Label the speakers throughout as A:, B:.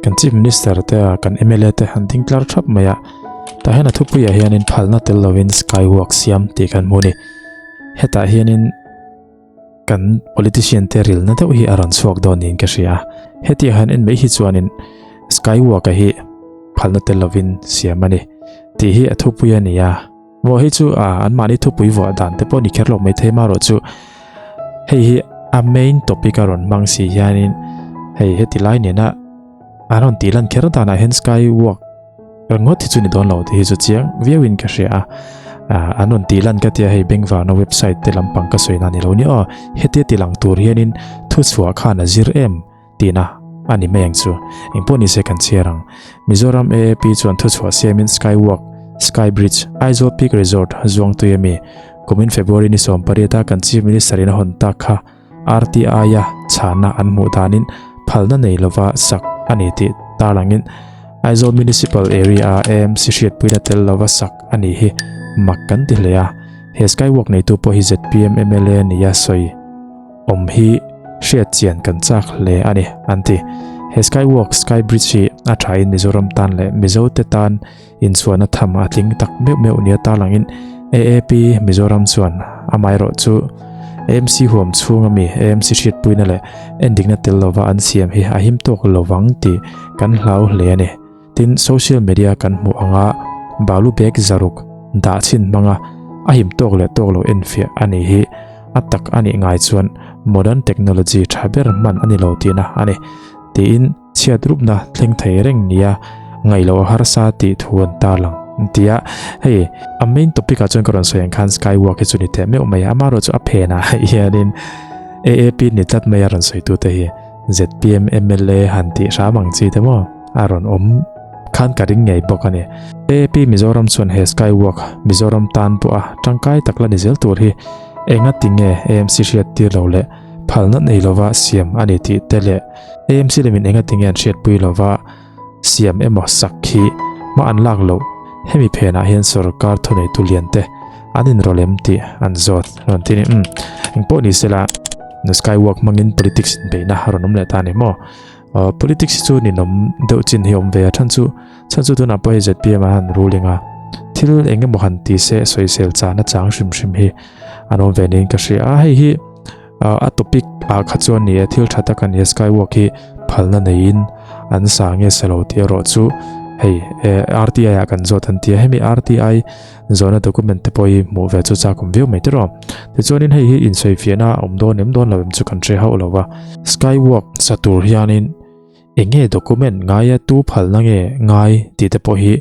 A: Kan Chief Minister te a kan mla te an ding tlar thap mai a, tah hian a thupuiah hianin phalna tel lovin skywalk siam tih kan hmu a ni. Hetah hianin kan politician te rilna deuh hi a rawn chhuak dawn niin ka hria a, hetiang han en mai hi chuanin skywalk a hi phalna tel lovin siam a ni tih hi a thupui a ni a. Maw hei chu a anmahni thupui vuah dan te pawh ni kher lo mai thei marawh chu hei hi a main topic a rawn hmang si hianin hei heti lai nena a rawn tih lan kher danah hian sky walk ringawt hi chu ni dawn lo tih hi chu chiang viauin ka hria a an rawn tih lan ka tia hei bengvarna website te lampang ka sawi na ni lo ni aw hetia ti lang tur hianin thuchhuah khan a zir em tihna a ni mai ang chu. Engpawh ni se kan chhiar ang. Mizoram AAP chuan thuchhuah siamin Skywalk, Sky Bridge, Aizawl Peak Resort, Zuangtui ami kumin February ni 18 a kan Chief Minister in a hawn tak kha RTI a chhana an hmuh danin phalna nei lova sak a ni tih tarlangin Aizawl Municipal Area a AMC hriatpuina tel lova sak a ni hi mak kan ti hle a. He Skywalk neitu pawh hi zpm mla nia sawi. awm hi hriat chian kan chak hle a ni, an ti. He Skywalk, Sky Bridge hi a thain Mizoram tan leh Mizote tan inchhuahna tham a tling tak meuh meuh nia tarlangin AAP Mizoram chuan amaherawh chu AMC huam chhunga mi AMC hriatpuina leh endikna tel lova an siam hi a him tawk lovang tih kan hlau hle a ni. Tin, social media kan hmuh anga balu bag zaruk dah chhin hmanga a him tawk leh tawk lo enfiah a nih hi a tak a nih ngai chuan modern technology tha ber hman a ni lo tihna a ni tiin chhiat rupna thleng thei reng nia ngaih loh a harsa tih thu an tarlang an ti a. Hei a main topic ah chuan ka rawn sawi ang khan skywalk hi chu ni teh meuh mai a, amaherawhchu a phenah hianin AAP ni tlat mai a rawn sawitute hi zpm mla han tih hram ang chi te maw. a rawn awm khan ka ring ngei bawk a ni. AAP Mizoram chuan he Skywalk Mizoram tan pawh a tangkai tak la ni zel tur hi enga ti nge AMC hriat tir lo leh phalna nei lova siam a ni tih te leh AMC lemin enga ti nge an hriatpui lova siam emaw sak hi hma an lak loh hemi phenah hian sorkar thuneitu lian te an inrawlh em tih an zawt rawn ti a ni. Umm engpawh ni sela Skywalk hmangin politics inbeihna a rawn awm leh ta a ni maw? Politics hi chu ninawm deuh chin hi awm ve a, chhan chu chhan chu tunah pawh hei zpm a han ruling a, thil eng emaw han ti se sawisel chahna chang hrim hrim hi an awm ve niin ka hria a, hei hi a topic ah kha chuan ni e thil tha tak a ni a, skywalk hi phalna neiin an sa nge sa lo tih erawh chu hei RTI ah kan zawt an ti a, hemi RTI Zawhna document te pawh hi hmuh ve chu chak awm viau mai tiraw. Tichuanin hei hi insawifiahna a awm dawn em dawn lo em chu kan hre hauh lo va. Skywalk sa tur hianin eng nge document ngaia tu phalna nge ngai tih te pawh hi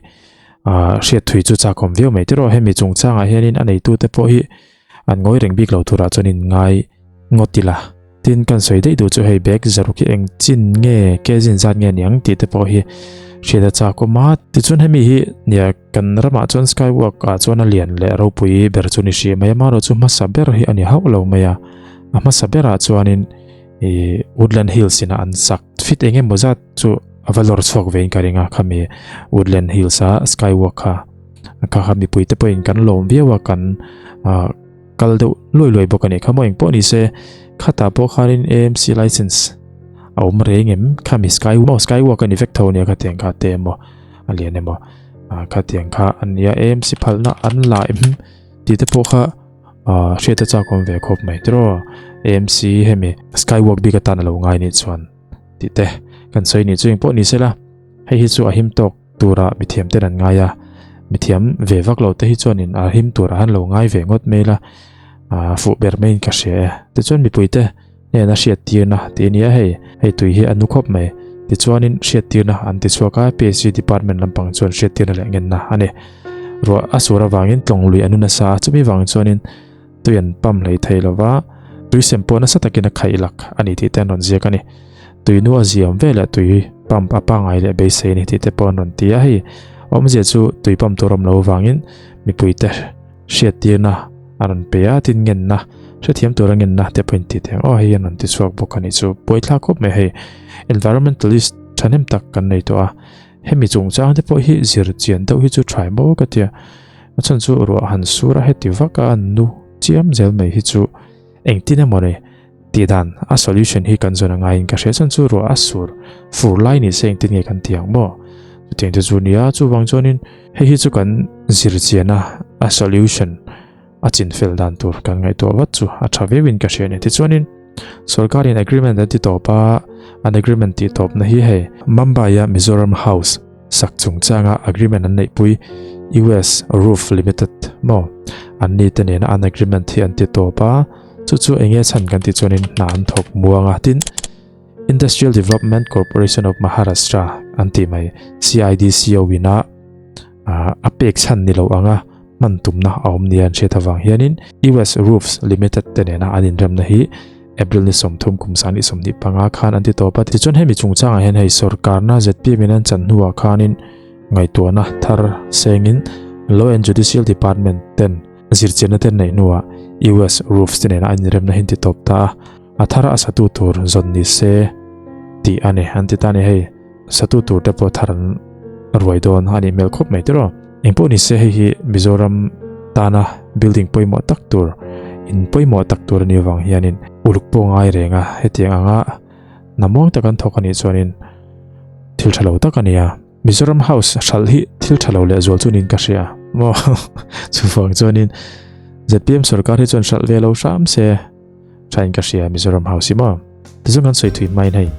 A: hriat thui chu chak awm viau mai tiraw. Hemi chungchangah hianin a neitu te pawh hi an ngawi reng bik lo turah chuanin ngai ngawt ila. Tin, kan sawi daih duh chu hei bag zaruk hi eng chin nge, ke zin zat nge niang tih te pawh hi hriat a chak awm a. Tichuan hemi hi nia kan ramah chuan skywalk ah chuan a lian leh ropui ber chu ni hri mai a, amaherawh chu hmasa ber hi a ni hauh lo mai a. A hmasa berah chuanin ih Woodland Hills ina an sak fit eng emaw zat chu a va lawr chhuak vein ka ring a, khami Woodland Hills a skywalk kha kha kha mipui te pawhin kan lawm viau a kan ah kal deuh luai luai bawk a ni. Kha maw engpawh ni se khatah pawh khanin AMC license a awm reng em? Khami sky maw skywalk a ni vek tho ania khatiang kha te emaw a lian emaw ah khatiang kha a nia AMC phalna an la em tih te pawh kha ah hriat a chak awm ve khawp mai tiraw AMC hemi skywalk bik atan a lo ngai nih chuan tih te kan sawi nih chu engpawh ni sela hei hi chu a him tawk. Tura mithiam ten an ngai a, mithiam ve vak lo te hi chuanin a him turah han lo ngai ve ngawt mai la, ah fuh ber maiin ka hria e. Tichuan mipuite hnena hriattirna tih a ni a hei, hei tui hi a nu khawp mai. Tichuanin hriattirna an ti chhuak a, PHD department lampang chuan hriattirna leh ngenna a ni. Ruah a sur avangin tlawng lui a nu nasa a, chumi vang chuanin tui an pump hlei thei lo va, tui sem pawh nasa takin a khaih lak a ni tih te an rawn ziak a ni. Tui nu a ziam ve leh tui pump a pangai leh beisei a ni tih te pawh an rawn ti a, hei awmzia chu tui pump tur awm lo avangin mipuite hriattirna a rawn pe a, tin ngenna hrethiam tura ngenna te pawhin ti thei ang aw hei an rawn ti chhuak bawk a nih chu buaithlak khawp mai hei environmentalist thahnem tak kan nei tawh a, hemi chungchang te pawh hi zir chian deuh hi chu tha emaw ka tia a chhan chu ruah han sur a heti vak a an nu chiam zel mai hi chu engtin emaw ni. Tih dan a solution hi kan zawn a ngaiin ka hria chuan chu ruah a sur fur lai ni se engtin nge kan ti ang maw? Chutiang te chu nia chuvang chuanin hei hi chu kan zir chian a a solution a chin fel dan tur kan ngaihtuah vat chu a tha viauin ka hria a ni. Tichuanin sorkarin agreement an ti tawp a, an agreement tih tawpna hi hei Mumbai-a Mizoram House sak chungchanga agreement an neihpui US Roof Limited maw an ni te nena an agreement hi an ti tawp a, chu chu eng nge chhan kan tih chuanin hna an thawk muang a, tin Industrial Development Corporation of Maharashtra an tih mai CIDCO ina a pek chhan ni lo anga hman tumna a awm nia an hriat avang hianin US Roofs Limited te nena an inremna hi April ni 30 kum 2025 khan an ti tawp a. Tichuan hemi chungchangah hian hei sorkarna zpm in an chan hnuah khanin ngaihtuahna thar sengin Law and Judicial Department ten zirchianna ten neih hnuah US Roofs te nena an inremna hi an ti tawp ta a. A thar a satu tur zawn ni se tih a ni an ti ta a ni hei. Satu tur te pawh thar an ruai dawn a nih hmel khawp mai tiraw. Engpawh ni se hei hi Mizoram tana building pawimawh tak tur, in pawimawh tak tur a nih avang hianin uluk pawh ngai reng a, hetiang anga hna muang tak an thawk a nih chuanin thil tha lo tak a ni a. Mizoram House hralh hi thil tha lo lehzual chu niin ka hria maw chuvang chuanin zpm sorkar hi chuan hralh ve lo hram se. Thain ka hria Mizoram House hi maw? Tichuan kan sawi thui hmain hei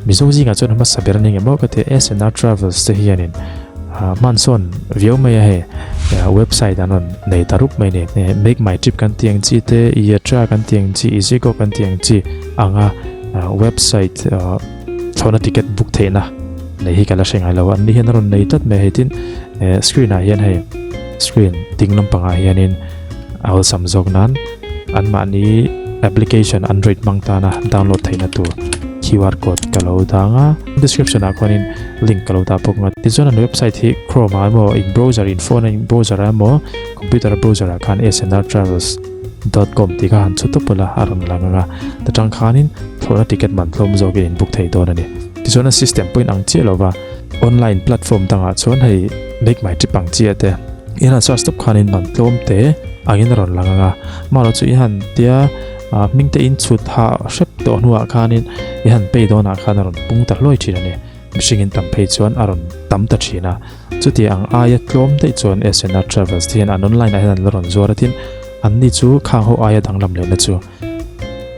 A: Mizo zingah chuan hmasa ber a ni ngemaw ka ti a SNR Travels te hianin hman sawn viau mai a hei website an rawn nei ta rup mai a ni. Make my trip kan tih ang chi te, Yatra kan tih ang chi, EasyGo kan tih ang chi anga website thlawhna ticket book theihna nei hi ka la hre ngai lo a. An ni hian a rawn nei tlat mai a hei tin screen ah hian hei screen ding lampangah hianin a awlsam zawk nan Anmahni application Android hmang tana download theihna tur QR code ka lo dang a, description ah khuanin link ka lo dah bawk ang a. Tichuan an website hi Chrome ah emaw in browser in phone a in browser ah emaw computer a browser ah khan snrtravels dot com tih kha han chhu tawp ula a rawn lang ang a, ta tang khanin thlawhna ticket man tlawm zawkin in book thei dawn a ni. Tichuan a system pawhin ang chiah lova online platform dangah chuan hei make my trip ang chiah te in han search tawp khanin man tlawm te angin a rawn lang ang a, mahlo chu i han tia hming te in chhut hah hrep tawh hnuah khanin i han pay dawnah khan a rawn pung ta hluai thin a ni. Mihring in tam phei chuan a rawn tam ta thin a, chuti ang aia tlawm daih chuan SNR Travels te hian an online ah hian an la rawn zuar a tin anni chu khang ho aia danglam lehna chu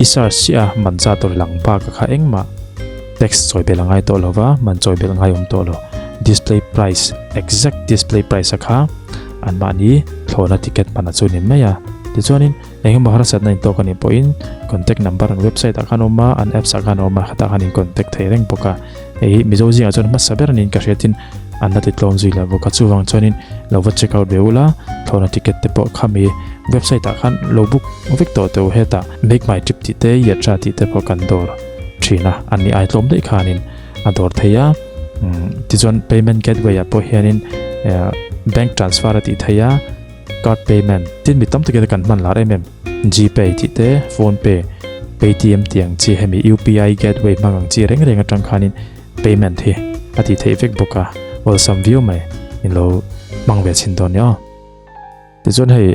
A: i search chiah a man zat tur lang bak a kha engmah tax chawi belh a ngai tawh lo va, man chawi belh ngai awm tawh lo display price exact display price a kha anmahni thlawhna ticket hman a chu ni mai a tichuanin eng emaw harsatna in tawk a nih pawhin contact number an website ah khan a awm a an apps ah khan a awm a khatah khan in contact thei reng bawk a hei hi Mizo zingah chuan hmasa ber niin ka hriatin an la ti tlawm zui lo bawk a chuvang chuanin lo va check out ve ula thlawhna ticket te pawh khami website ah khan lo book vek tawh teh u hetah make my trip tih te yatra tih te pawh kan dawr thin a an ni ai tlawm daih khanin a dawr thei a tichuan payment gateway ah pawh hianin bank transfer a tih theih a card payment tin mi tam takin kan hman lar em em gpay tih te phone pay paytm tih ang chi hemi upi gateway hmang ang chi reng reng atang khanin payment hi a tih theih vek bawk a awlsam viau mai in lo hmang ve chhin dawn nia aw tichuan hei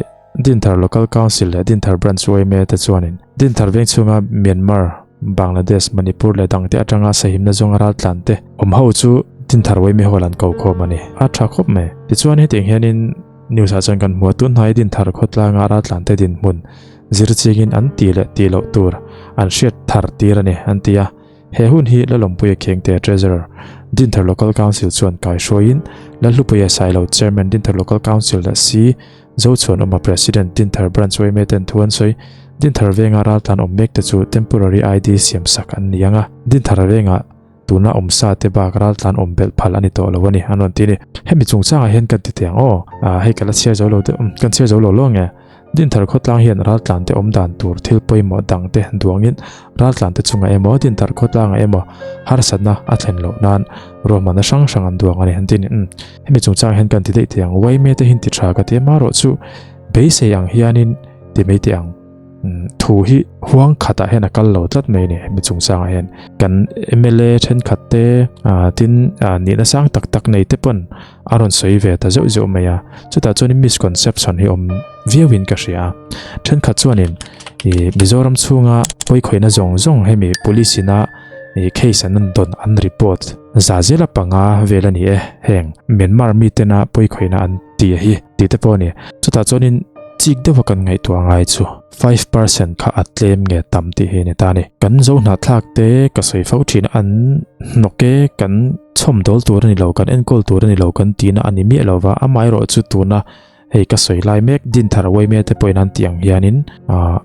A: Dinthar Local Council leh Dinthar Branch yma te chuanin Dinthar veng chhunga Myanmar, Bangladesh, Manipur leh dangte atanga sahimna zawnga raltlan te awm ho chu Dinthar yma hall an ko khawm a ni. A tha khawp mai. Tichuan hetiang hianin news ah chuan kan hmu a, tunhnai Dinthar khawtlanga raltlan te dinhmun zir chingin an tih leh tih loh tur an hriat thar tir a ni an ti a. He hun hi Lalawmpuia Khengte Treasurer, Dinthar Local Council chuan kaihruaiin Lalhlupuia Sailo Chairman Dinthar Local Council leh si Zochhuanawma President Dinthar Branch yma ten thu an sawi. Dinthar venga raltlan awm mek te chu Temporary ID siam sak an ni ang a, Dinthar venga tuna awm sa te bak raltlan awm belh phal a ni tawh lo a ni an rawn ti a ni. Hemi chungchangah hian kan ti teh ang aw, hei ka la chhiar zo lo deuh, kan chhiar zo lo lo nge? Dinthar khawtlang hian raltlante awm dan tur thil pawimawh dangte duangin raltlante chungah emaw Dinthar khawtlangah emaw harsatna a thlen loh nan ruahmanna hrang hrang an duang a ni an ti a ni. Umm hemi chungchang hian kan ti daih thei ang Uaime te hian ti tha ka ti a marawh chu beisei ang hianin ti mai teh ang umm thu hi huang khatah hian a kal lo tlat mai a ni hemi chungchangah hian kan mla thenkhat te ah tin ah nihna sang tak tak nei te pawn a rawn sawi ve ta zeuh zeuh mai a chutah chuan misconception hi awm. viauin ka hria a. Thenkhat chuanin ih Mizoram chhunga pawikhawihna zawng zawng hemi police ina ih case an an dawn an report za zela panga vel a ni e heng Myanmar mitena pawikhawihna an tih hi tih te pawh a ni. Chutah chuanin chik deuha kan ngaihtuah ngai chu 5% kha a tlem nge tam tih hi a ni ta a ni. Kan zo hnahthlak te ka sawi fo thin an hnawk e kan chhawm dawl tur a ni lo kan enkawl tur a ni lo kan tihna a ni miah lo va amaherawhchu tuna hei ka sawi lai mek Dinthar Uaime te pawhin an tih ang hianin ah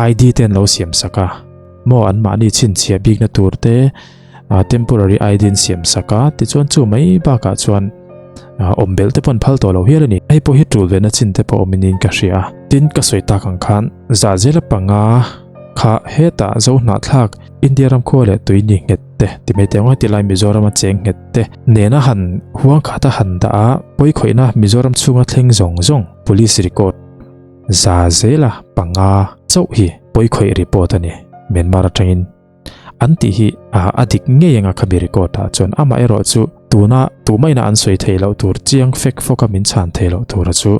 A: ID te an lo siam sak a maw an mahni chhinchhiah bikna tur te ah temporary ID an siam sak a tichuan chu mai bakah chuan ah awm belh te pawh an phal tawh lo hial a ni hei pawh hi tul ve na chin te pawh awm in ka hria a tin ka sawi tak ang khan zah zela panga kha hetah zo hnahthlak India ram khua leh tui ni nghet te ti mai teh ang a tilai Mizoram a cheng nghet te nena han huang khat a han dah a pawikhawihna Mizoram chhunga thleng zawng zawng police record za zela panga chauh hi pawikhawih report a ni Myanmar atangin an tih hi a dik ngei anga khami record ah chuan amaherawh chu tuna tumaina an sawi theih loh tur chiang fek fawk a min chhan theih loh tura chu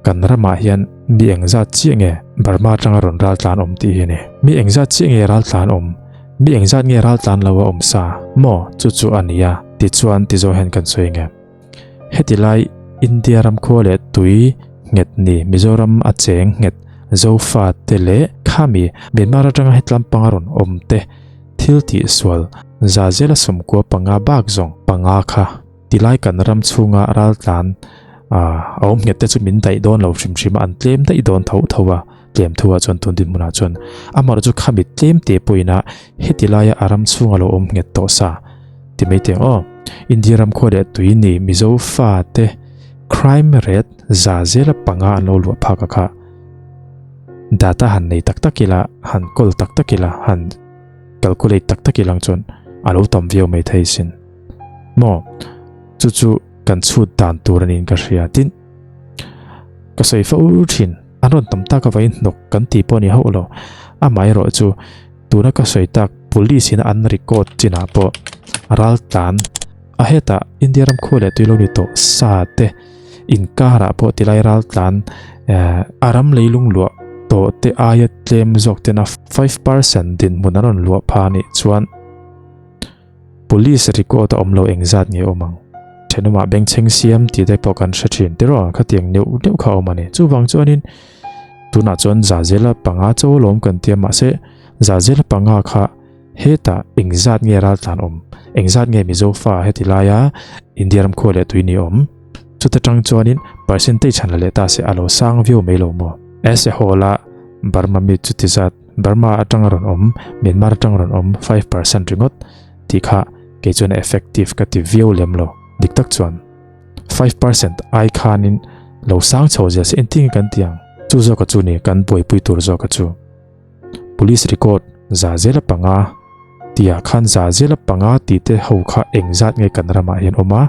A: Kan ramah hian mi engzat chiah nge Burma atanga rawn ral tlan awm tih hi a ni. Mi engzat chiah nge ral tlan awm? Mi engzat nge ral tlan lo a awm sa? Maw? Chu chu a ni a, tichuan ti zawh hian kan sawi nge. Heti lai India ram khua leh tui nghet ni Mizoram a cheng nghet Zofa te leh khami Myanmar atanga hetlam panga rawn awm te thil tih sual za zela 95 bak zawng panga kha Tilai kan ram chhunga raltlan a awm nghet te chu min daih dawn lo hrim hrim a, an tlem daih dawn tho tho a, tlem thu ah chuan tun dinhmunah chuan amaherawhchu chu khami tlem te pawhin a heti laia a ram chhunga lo awm nghet tawh sa ti mai teh ang aw. India ram khua leh tui ni Mizo fa te crime rate za zela panga an lo luah phak a kha data han nei tak tak ila han kawl tak tak ila han calculate tak tak ilang chuan a lo tam viau mai thei sin. Maw? Chu chu kan chhut dan tur a niin ka hria. Tin, ka sawi fo thin, an rawn tam tak avangin hnawk kan tih pawh a ni hauh lo. Amaherawh chu tuna ka sawi tak police in an record chinah pawh ral tlan a hetah India ram khua leh tui lo ni tawh sa te inkarah pawh tilai ral tlan eh a ram leilung luah tawh te aia tlem zawk tena 5% dinhmun an rawn luah pha a nih chuan Police record a awm lo engzat nge awm ang? Thenawmah bengchheng siam tih te pawh kan hre thin tiraw? Khatiang neuh neuh kha a awm a ni. Chuvang chuanin tunah chuan Zazela panga chaw alawm kan tia mahse Zazela panga kha hetah engzat nge raltlan awm? Engzat nge Mizo fa heti laia India ram khua leh tui ni awm? Chuta tang chuanin percentage han la leh ta se a lo sang viau mai lo maw? As a whole a Burma mi chuti zat Burma atanga rawn awm, Myanmar atanga rawn awm 5% ringawt tih kha kei chuan effective ka ti viau lem lo. Dik tak chuan 5% ai khanin lo sang chho zel se engtin nge kan ti ang? Chu zawka chu ni kan buaipui tur zawka chu. Police record za zela panga tihah khan za zela panga tih te ho kha engzat nge kan ramah hian awm a,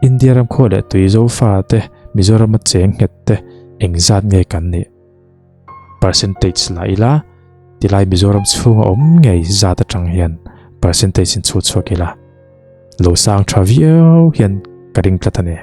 A: India ram khua leh tui Zofa te Mizoram a cheng nghet te engzat nge kan nih? Percentage la ila, tilai Mizoram chhunga awm ngei zat atang hian percentage in chhut chhuak ila, lo sang tha viau hian ka ring tlat a ni.